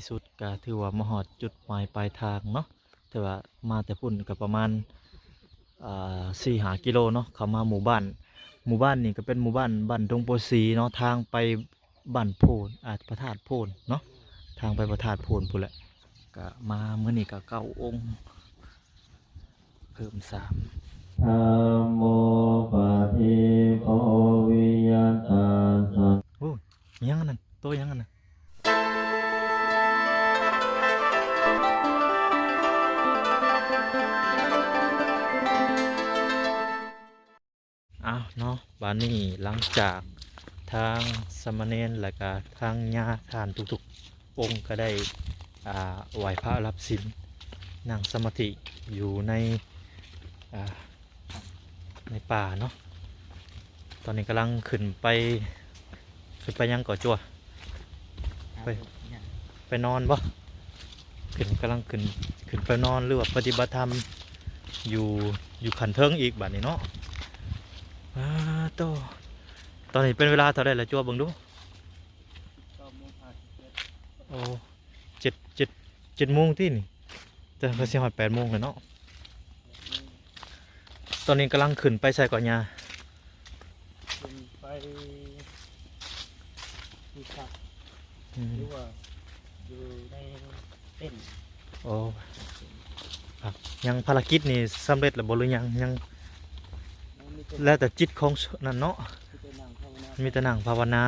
ສຸດກະຖືວ່າມາຮອດຈຸດໝາຍປາຍທາງເນາະ, ແຕ່ວ່າມາແຕ່ພຸ້ນກະປະມານ ອ່າ ສີ່ຫ້າກິໂລເນາະ, ເຂົ້າມາໝູ່ບ້ານ. ໝູ່ບ້ານນີ້ກະເປັນໝູ່ບ້ານ ບ້ານດົງໂພສີເນາະ, ທາງໄປບ້ານໂພນ ອ່າ ພະທາດໂພນເນາະ, ທາງໄປພະທາດໂພນພຸ້ນແຫຼະ. ກະມາມື້ນີ້ກະເກົ້າອົງ ເພີ່ມສາມ. ທຳໂມປະທິໂພວິຍະຕາສະ ໂອ້ຍ ຫຍັງອັນນັ້ນ? ໂຕຫຍັງອັນນັ້ນ? ອ້າວເນາະ, ບາດນີ້ຫຼັງຈາກທາງສາມະເນນ ແລະກະທາງຍາທ່ານທຸກໆອົງກະໄດ້ ອ່າ ໄຫວ້ພະຮັບສິນ ນັ່ງສະມາທິຢູ່ໃນ ອ່າ ໃນປ່າເນາະ. ຕອນນີ້ກຳລັງຂຶ້ນໄປ ຂຶ້ນໄປຫຍັງເກາະຈົວ? ໄປ ໄປນອນບໍ່? ຂຶ້ນ ກຳລັງຂຶ້ນ ຂຶ້ນໄປນອນ ຫຼືວ່າປະຕິບັດທຳຢູ່ ຢູ່ຂັ້ນເທິງອີກບາດນີ້ເນາະ. ອາໂຕ ຕອນນີ້ເປັນເວລາເທົ່າໃດລະຈົວ ເບິ່ງດູ? ເກົ້າໂມງຫ້າສິບເຈັດ. ໂອ້ ເຈັດ ເຈັດ ເຈັດໂມງຕິນີ້? ແຕ່ກະຊິຮອດແປດໂມງແລ້ວເນາະ. ຕອນນີ້ກຳລັງຂຶ້ນໄປໃສເກາະຍ່າ? ຂຶ້ນໄປທີ່ພັກ ອືມ ຫຼືວ່າຢູ່ໃນເຕັນ. ໂອ້ ພັກ. ຍັງ ພາລະກິດນີ້ສຳເລັດແລ້ວບໍ່ ຫຼືຍັງ? ຍັງ ຍັງມີແຕ່ ແລ້ວແຕ່ຈິດຂອງນັ້ນເນາະ. ມີແຕ່ນັ່ງພາວະນາ ມີແຕ່ນັ່ງພາວະນາ.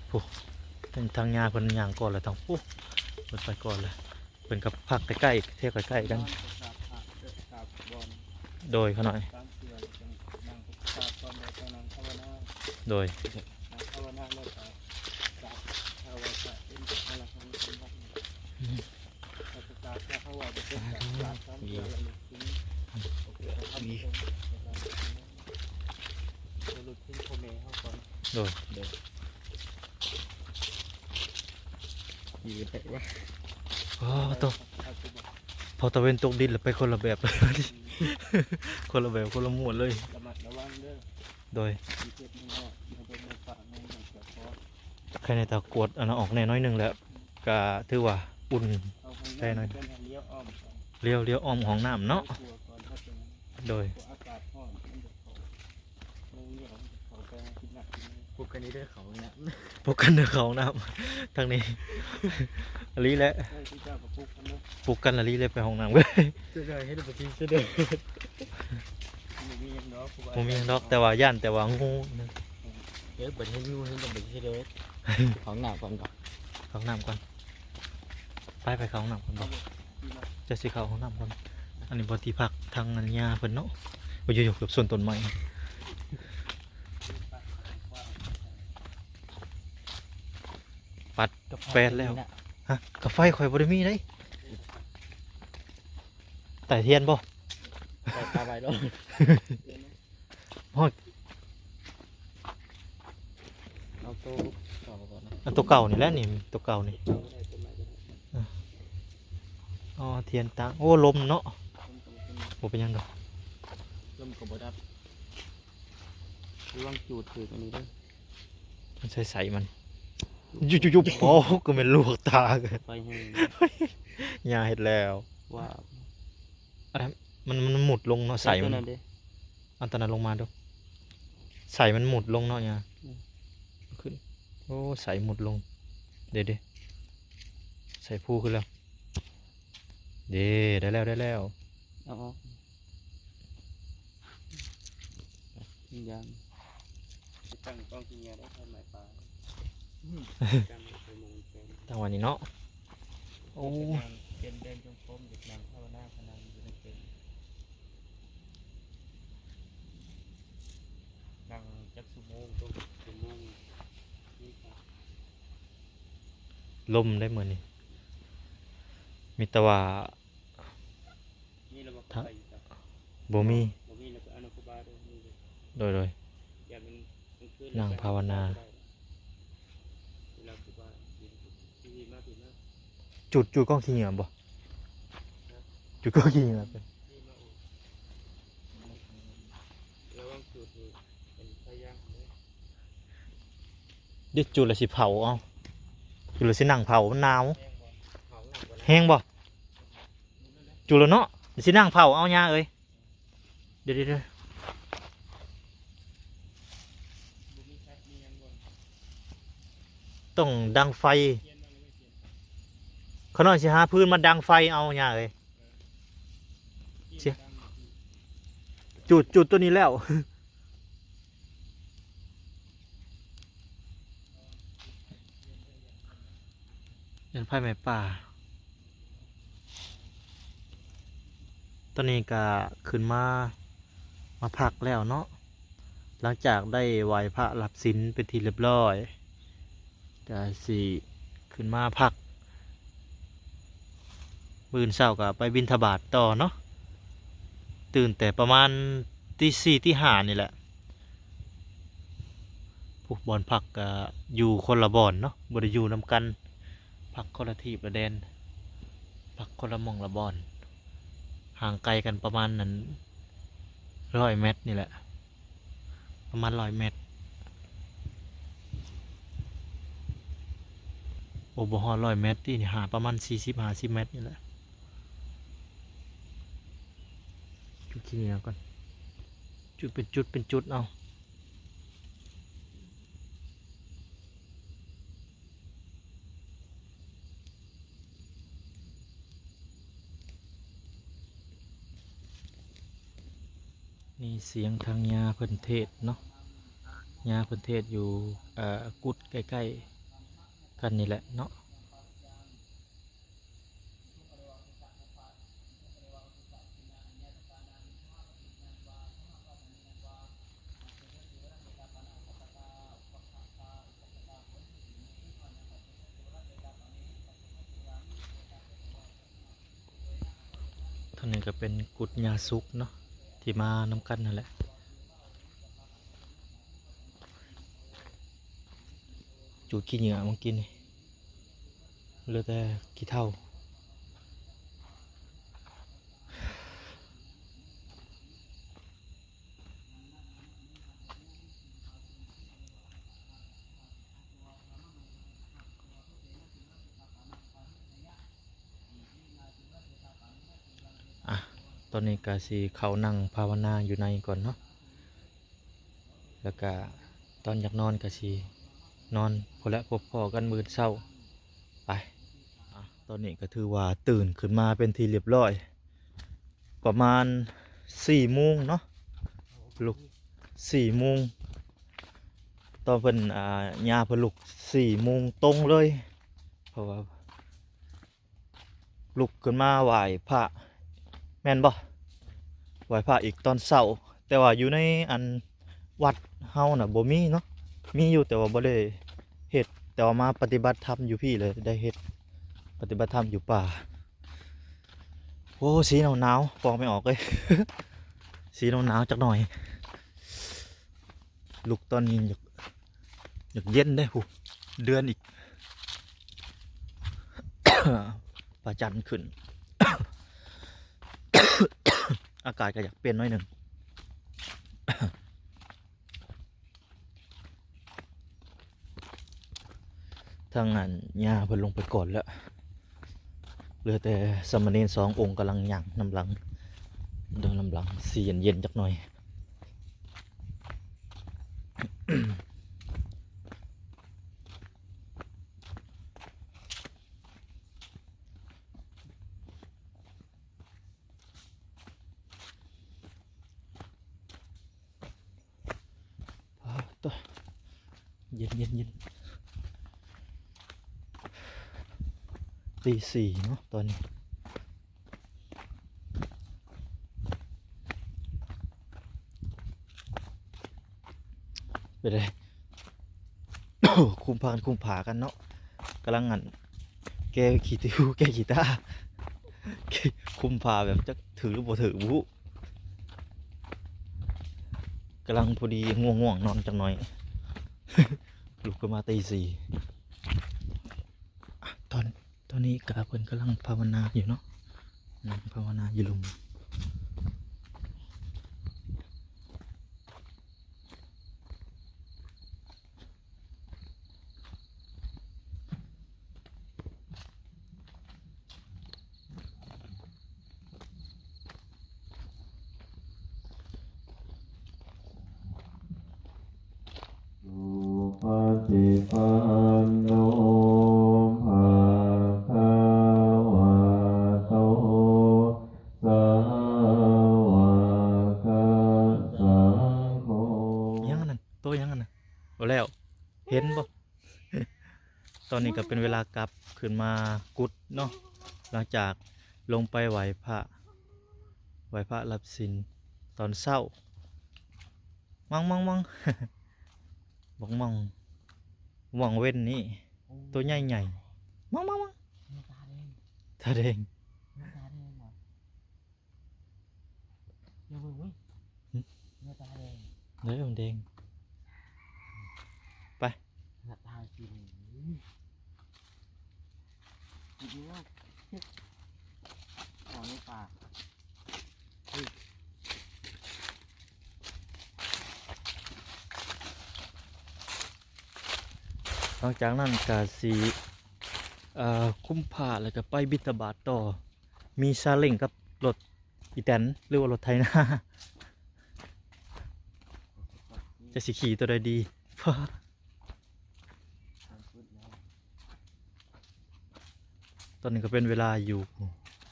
ໂອ້ ທາງຍ່າເພິ່ນຍ່າງກ່ອນແລ້ວ ທາງ ໂອ້ ເພິ່ນໄປກ່ອນແລ້ວ. ເພິ່ນກະພັກໃກ້ໆ ແຖວໃກ້ໆກັນ. ໂດຍ ຂະນ້ອຍ ໂດຍ ໂດຍ ໂດຍ. ໂອ້ໂຕ ພໍຕາເວັນຕົກດິນແລ້ວໄປຄົນລະແບບ ຄົນລະແບບ ຄົນລະມ້ວນເລີຍ. ລະມັດລະວັງເດີ. ໂດຍ. ໄຄແນ່ ຕາກວດອັນນັ້ນອອກແນ່ໜ້ອຍໜຶ່ງແລ້ວ ກະຖືວ່າອຸ່ນແດ່ໜ້ອຍ. ລຽວ ລຽວອ້ອມຫ້ອງນ້ຳເນາະ. ໂດຍ. ປຸກກັນເດີ ເຂົ້າຫ້ອງນ້ຳ ປຸກກັນເດີ ເຂົ້າຫ້ອງນ້ຳ ທາງນີ້ ອີ່ຫຼີແຫຼະ. ປຸກກັນອີ່ຫຼີແຫຼະ ໄປຫ້ອງນ້ຳເລີຍ. ບໍ່ມີຫຍັງດອກ ແຕ່ວ່າຢ້ານແຕ່ວ່າງູ. ເອີ ບັດເຫັນງູ ເຫັນແຕ່ບັດຊິເດີ ເຂົ້າຫ້ອງນ້ຳກ່ອນ ເຂົ້າຫ້ອງນ້ຳກ່ອນ. ໄປ ໄປເຂົ້າຫ້ອງນ້ຳກ່ອນບໍ່? ເຈົ້າຊິເຂົ້າຫ້ອງນ້ຳກ່ອນ. ອັນນີ້ບໍ່ ທີ່ພັກທາງອັນຍ່າເພິ່ນເນາະ. ໂອ້ຍ ຢູ່ໆ ເກືອບຊົນຕົ້ນໄມ້. ປັດແປດແລ້ວ. ຮະ ກາໄຟຂ້ອຍບໍ່ໄດ້ມີເດ້. ໄຕ້ທຽນບໍ່? ໄດ້ຄາໄວ້ໂລດ. ຮອດ ເອົາໂຕເກົ່າກ່ອນນະ ອັນໂຕເກົ່ານີ້ແຫຼະນີ້ ໂຕເກົ່ານີ້. ອໍ ທຽນຕັ້ງ. ໂອ້ ລົມເນາະ. ບໍ່ເປັນຫຍັງດອກ ລົມກະບໍ່ດັບ. ລະວັງຈູດຖືກອັນນີ້ເດີ ມັນໃສ່ໃສ່ມັນ ຢູ່ໆໆ ໂອ້ ກະແມ່ນລວກຕາ. ໄຟແຮງ ຍ່າເຮັດແລ້ວ ວ່າ ອັນນັ້ນ ມັນ ມັນມຸດລົງເນາະ ໃສ່ມັນ. ອັນຕົວນັ້ນລົງມາດູ ໃສ່ມັນມຸດລົງເນາະຍ່າ. ອືມ ຂຶ້ນ. ໂອ້ ໃສ່ມຸດລົງ ເດ້ໆ ໃສ່ພູຂຶ້ນແລ້ວ. ເດ້ ໄດ້ແລ້ວ ໄດ້ແລ້ວ. ເອົາອອກ ມັນຢ້ານ ຕັ້ງກ້ອງຂີ້ເຫຍື້ອໄດ້ ຖ້າໝາຍປາ ອືມ ຕັ້ງໄວ້ໝ່ອງແຈ້ງ ຕັ້ງໄວ້ນີ້ເນາະ. ໂອ້ ເປັນເດີນຈົງກົມ ຢາກນັ່ງພາວະນາ ກະນັ່ງຢູ່ໃນເຕັນ ນັ່ງຈັກຊົ່ວໂມງ ຊົ່ວໂມງ ລົມໄດ້ມື້ນີ້ ມີແຕ່ວ່າ ມີລະບໍ່ ບໍ່ມີ ບໍ່ມີລະກະອະນຸຄູບາເດີ ມີເດີ. ໂດຍ ໂດຍ ຢ່າງມັນ ມັນຄື ນັ່ງພາວະນາ ເວລາຄູບາ ທີ່ມາ ທີ່ມາ ຈູດ ຈູດກ້ອງຂີ້ເຫຍື້ອບໍ່? ຈູດກ້ອງຂີ້ເຫຍື້ອ ລະວັງຈູດ ເປັນພະຍານເດີ. ເດ ຈູດລະຊິເຜົາເອົາ. ຈຸລະຊິນັ່ງເຜົາ ມັນໜາວ. ແຮງບໍ່? ຈຸລະເນາະ ຊິນັ່ງເຜົາເອົາ ຍ່າເອີຍ. ດຽວໆ ຕ້ອງດັງໄຟ. ຂ້ານ້ອຍຊິຫາຟືນມາດັງໄຟເອົາ ຍ່າເອີຍ. ຊິ ຈູດ ຈູດໂຕນີ້ແລ້ວ. ເປັນໄຟໄໝ້ປ່າ. ຕອນນີ້ກະຂຶ້ນມາ ມາພັກແລ້ວເນາະ, ຫຼັງຈາກໄດ້ໄຫວ້ພະຮັບສິນເປັນທີ່ລຽບລ້ອຍ ກະຊິຂຶ້ນມາພັກ. ມື້ອື່ນເຊົ້າກໍໄປບິນທະບາດຕໍ່ເນາະ, ຕື່ນແຕ່ປະມານຕີສີ່ ຕີຫ້ານີ້ແຫຼະ. ຜູ້ບ່ອນພັກກໍຢູ່ຄົນລະບ່ອນເນາະ, ບໍ່ໄດ້ຢູ່ນຳກັນ, ພັກຄົນລະທີບລະແດນ, ພັກຄົນລະໝ່ອງລະບ່ອນ, ຫ່າງໄກກັນປະມານນັ້ນ ຮ້ອຍແມັດນີ້ແຫຼະ. ປະມານຮ້ອຍແມັດ. ໂອ້ ບໍ່ຮອດຮ້ອຍແມັດຕິ ຫາປະມານສີ່ສິບ ຫ້າສິບແມັດນີ້ແຫຼະ. ຈຸດຂີ້ເຫຍື້ອກ່ອນ, ຈຸດເປັນຈຸດເປັນຈຸດເອົາ. ນີ້ສຽງທາງຍ່າເພິ່ນເທດເນາະ, ຍ່າເພິ່ນເທດຢູ່ ເອີ ກຸດໃກ້ໆກັນນີ້ແຫຼະເນາະ. ທາງນີ້ກໍເປັນກຸດຍາສຸກເນາະ ທີ່ມານຳກັນຫັ້ນແຫຼະ. ຈູດຂີ້ເຫຍື້ອເມື່ອກີ້ນີ້ ເຫຼືອແຕ່ຂີ້ເຖົ້າ. ອ່ະ ຕອນນີ້ກະຊິເຂົ້ານັ່ງພາວະນາຢູ່ໃນກ່ອນເນາະ, ແລ້ວກະຕອນຢາກນອນກະຊິນອນພຸ້ນແຫຼະ, ພົບພໍ້ກັນມື້ອື່ນເຊົ້າ. ໄປ ອ່ະ ຕອນນີ້ກະຖືວ່າຕື່ນຂຶ້ນມາເປັນທີ່ລຽບລ້ອຍ. ປະມານສີ່ໂມງເນາະ, ລຸກສີ່ໂມງ. ຕອນເພິ່ນ ອ່າ ຍ່າເພິ່ນລຸກສີ່ໂມງຕົງເລີຍ, ເພາະວ່າລຸກຂຶ້ນມາໄຫວ້ພະ ແມ່ນບໍ່? ໄຫວ້ພະອີກຕອນເຊົ້າ, ແຕ່ວ່າຢູ່ໃນອັນ ວັດເຮົານະບໍ່ມີເນາະ, ມີຢູ່ແຕ່ວ່າບໍ່ໄດ້ເຮັດ, ແຕ່ວ່າມາປະຕິບັດທຳຢູ່ພີ້ເລີຍ ໄດ້ເຮັດປະຕິບັດທຳຢູ່ປ່າ. ໂອ້ ສີໜາວໆ ປອກໄມ່ອອກເລີຍ, ສີໜາວໆຈັກໜ່ອຍ. ລຸກຕອນນີ້ຢາກ ຢາກເຢັນເດ້ ຜູ້ ເດືອນອີກ ພະຈັນຂຶ້ນ ອາກາດກໍຢາກປ່ຽນໜ້ອຍໜຶ່ງ. ທາງອັນຍ່າເພິ່ນລົງໄປກ່ອນແລ້ວ, ເຫຼືອແຕ່ສາມະເນນສອງອົງກຳລັງຍ່າງນຳຫຼັງ, ເດີນນຳຫຼັງ ຊິເຢັນໆຈັກໜ່ອຍ. ປາດໂທ້ ເຢັນໆໆ ຕີສີ່ເນາະຕອນນີ້. ເປັນໃດ? ຄຸມພາກັນຄຸມຜາກັນເນາະ, ກຳລັງອັນ ແກ່ຂີ້ຕິວ ແກ່ຂີ້ຕາ ຄຸມຜ້າແບບຈັກຖືກຫຼືບໍ່ຖືກບໍ່ຮູ້. ກຳລັງພໍດີງ່ວງໆ ນອນຈັກໜ້ອຍ ລຸກຂຶ້ນມາຕີສີ່. ອາ ຕອນ ຕອນນີ້ກະເພິ່ນກຳລັງພາວະນາຢູ່ເນາະ, ນັ່ງພາວະນາຢູ່ລຸ່ມ. ໂອ້ຍ ຫຍັງຫັ້ນນະ ບໍ່ແລ້ວ ເຫັນບໍ່? ຕອນນີ້ກໍເປັນເວລາກັບຄືນມາກຸດເນາະ ຫຼັງຈາກລົງໄປໄຫວ້ພະ ໄຫວ້ພະຮັບສິນຕອນເຊົ້າ. ມັງໆໆ ບັກມ່ອງ ມ່ອງເວັນນີ້ ໂຕໃຫຍ່ໆ ມັງໆໆ ຕາແດງ ຕາແດງ ຕາແດງຫວາ? ຢ່າເບິ່ງເວີຍ ຫຶ? ເນື້ອຕາແດງ ເອີ ມັນແດງ ໄປ ໜ້າຕາກິນ ກິນເນາະ ຂອງໃນປ່າ. ຫຼັງຈາກນັ້ນກະຊິ ເອີ ຄຸມຜ້າ ແລ້ວກະໄປບິນທະບາດຕໍ່. ມີຊາເລັ້ງກັບລົດອີແຕນ ຫຼືວ່າລົດໄຖນາ ຈັກຊິຂີ່ໂຕໃດດີ. ຕອນນີ້ກໍເປັນເວລາຢູ່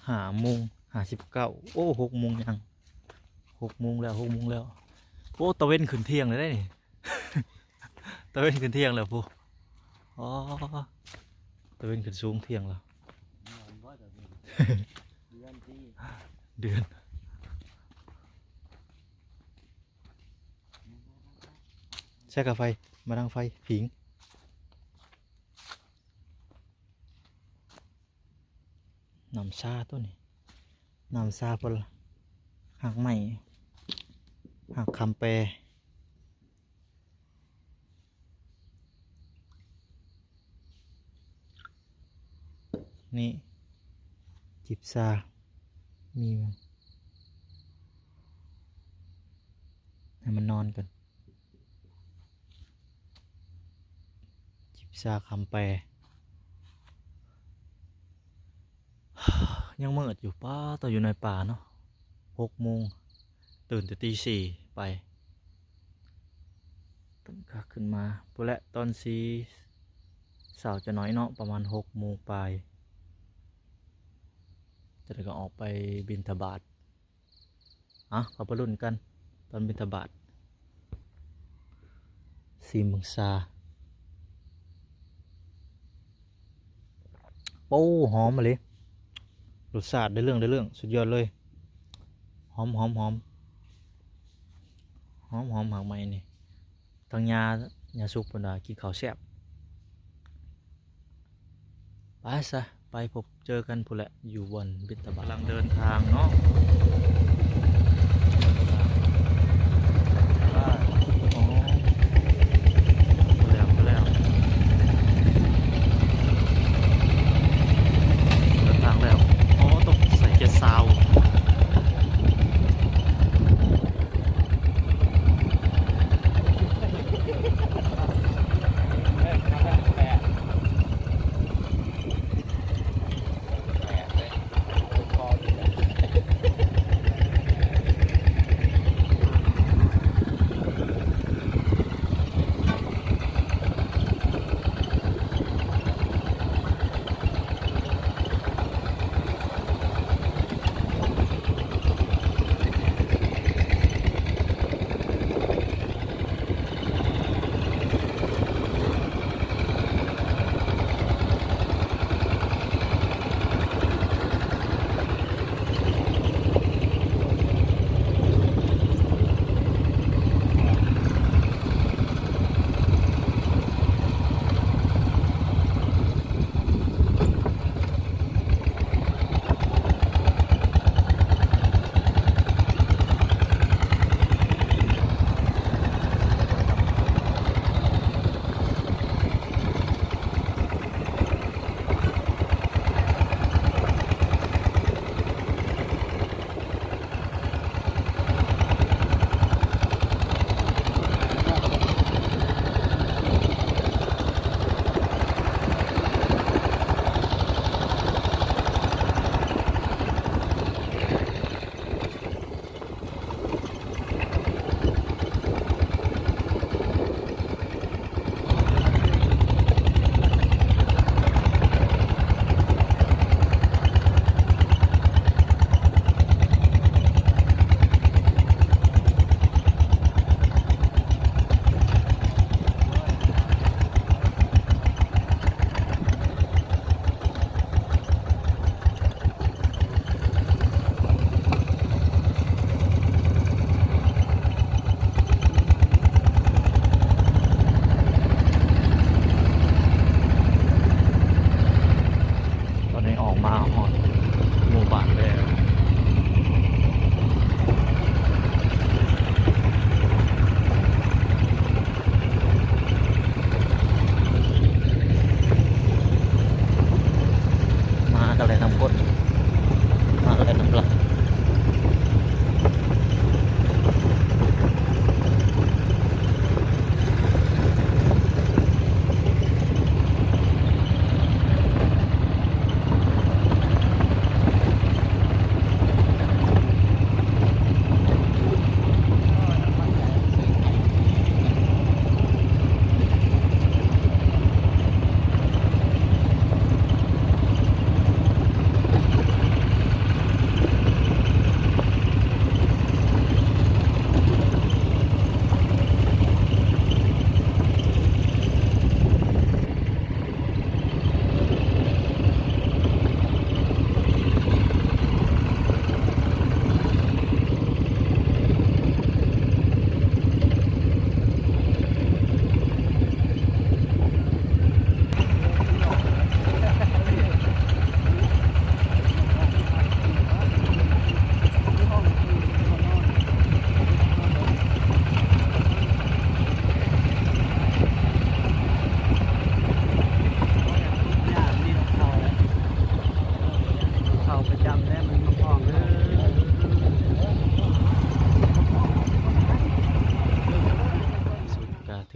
ຫ້າໂມງຫ້າສິບເກົ້າ ໂອ້ ຫົກໂມງຍັງ ຫົກໂມງແລ້ວ ຫົກໂມງແລ້ວ. ໂອ້ ຕາເວັນຂຶ້ນທ່ຽງແລ້ວເດ້ນີ້ ຕາເວັນຂຶ້ນທ່ຽງແລ້ວພຸ້ນ. ອໍ ຕາເວັນຂຶ້ນສູງທ່ຽງແລ້ວ ເດືອນຕິ ເດືອນ ໃສ່ກາໄຟ ມາດັງໄຟຜິງ. ນ້ຳຊາຕົວນີ້ ນ້ຳຊາເພິ່ນ ຮາກໄມ້ ຮາກຄຳແປ ນີ້ ຈິບຊາ ມີ ໃຫ້ມັນນອນກ່ອນ. ຈິບຊາຄຳແປ ຍັງມືດຢູ່ ປ້າ ຕອນຢູ່ໃນປ່າເນາະ ຫົກໂມງ ຕື່ນແຕ່ຕີສີ່ໄປ ຕື່ນຄັກຂຶ້ນມາພຸ້ນແຫຼະ ຕອນສີ່ເຊົ້າຈະໜ້ອຍເນາະ ປະມານຫົກໂມງປາຍ ຈະໄດ້ກໍອອກໄປບິນທະບາດ. ເອົາ ເຂົ້າໄປລຸ້ນກັນຕອນບິນທະບາດ ຊີມເບິ່ງຊາ. ໂອ້ ຫອມອີ່ຫຼີ ລົດຊາດໄດ້ເລື່ອງ ໄດ້ເລື່ອງ ສຸດຍອດເລີຍ ຫອມ ຫອມ ຫອມ ຫອມ ຫອມ ຮາກໄມ້ນີ້. ທາງຍ່າ ຍ່າສຸກເພິ່ນວ່າກິນເຂົ້າແຊບ. ໄປຊະ ໄປພົບເຈີກັນພຸ້ນແຫຼະ ຢູ່ບ່ອນບິນທະບາດ ກຳລັງເດີນທາງເນາະ. ເດີນທາງແລ້ວ ໂອ້ ຕ້ອງໃສ່ເຈັດຊາວ. ແປດເດ້ ຄົນຄອດີແຫຼະ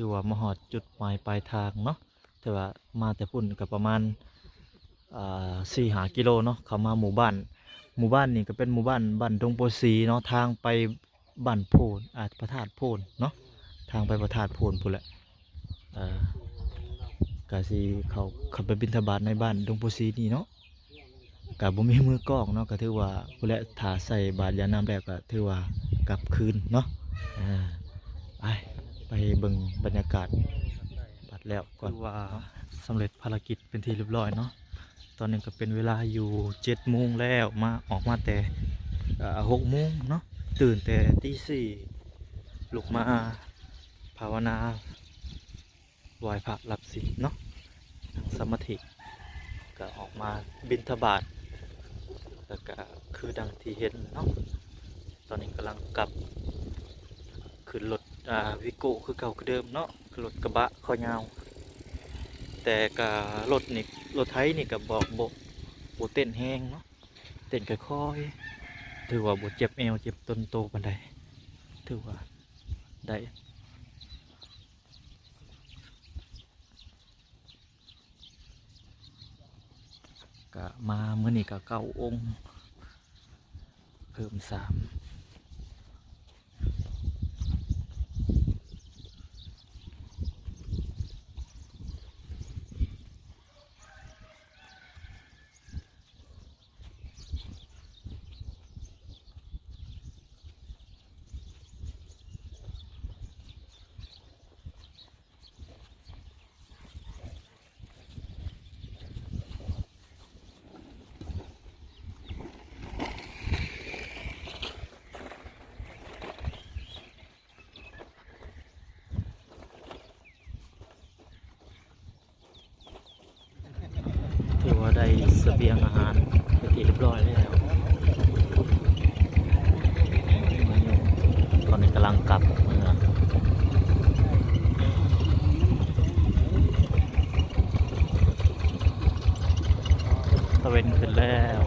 ຖືວ່າມາຮອດຈຸດໝາຍປາຍທາງເນາະ ຖືວ່າມາແຕ່ພຸ້ນກໍປະມານ ອ່າ ສີ່ຫ້າກິໂລເນາະ ເຂົ້າມາໝູ່ບ້ານ. ໝູ່ບ້ານນີ້ກໍເປັນໝູ່ບ້ານ ບ້ານດົງໂພສີເນາະ ທາງໄປບ້ານໂພນ ອ່າ ພະທາດໂພນເນາະ ທາງໄປພະທາດໂພນພຸ້ນແຫຼະ. ເອີ ກະຊິເຂົ້າ ເຂົ້າໄປບິນທະບາດໃນບ້ານດົງໂພສີນີ້ເນາະ ກະບໍ່ມີມືກ້ອງເນາະ ກະຖືວ່າ ພຸ້ນແຫຼະ ຖ້າໃສ່ບາດຢານ້ຳແລ້ວກະຖືວ່າກັບຄືນເນາະ. ເອີ ໄປ ໄປເບິ່ງບັນຍາກາດບາດແລ້ວກ່ອນ. ຖືວ່າສຳເລັດພາລະກິດເປັນທີ່ຮຽບຮ້ອຍເນາະ. ຕອນນີ້ກໍເປັນເວລາຢູ່ເຈັດໂມງແລ້ວ ມາ ອອກມາແຕ່ ເອີ ຫົກໂມງເນາະ ຕື່ນແຕ່ຕີສີ່ ລຸກມາພາວະນາ ໄຫວ້ພະ ຮັບສິນເນາະ ນັ່ງສະມາທິ ກໍອອກມາບິນທະບາດ ແລ້ວກໍຄືດັ່ງທີ່ເຫັນເນາະ. ຕອນນີ້ກຳລັງກັບຂຶ້ນລົດ ອ່າ ວີໂກ້ຄືເກົ່າຄືເດີມເນາະ ຄືລົດກະບະຄໍຍາວ ແຕ່ກໍລົດນີ້ ລົດໄຖນີ້ກໍບໍ່ ບໍ່ ບໍ່ເຕັ້ນແຮງເນາະ ເຕັ້ນຄ່ອຍໆ ຖືວ່າບໍ່ເຈັບແອວເຈັບຕົ້ນໂຕປານໃດ ຖືວ່າໄດ້. ກະມາມື້ນີ້ກະເກົ້າອົງ ເພີ່ມສາມ. ຖືວ່າໄດ້ສະບຽງອາຫານເປັນທີ່ຮຽບຮ້ອຍແລ້ວ. ຕອນນີ້ກຳລັງກັບເມືອ. ຕາເວັນຂຶ້ນແລ້ວ.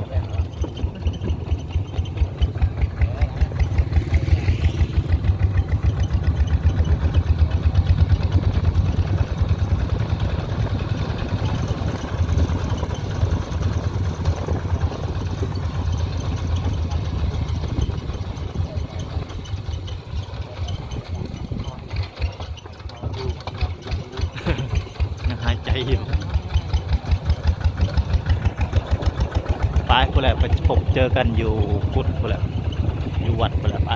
ຍັງຫາຍໃຈຢູ່. ໄປພຸ້ນແຫຼະ ໄປພົບເຈີກັນຢູ່ພຸ້ນ ພຸ້ນແຫຼະ ຢູ່ວັດພຸ້ນແຫຼະ ໄປ.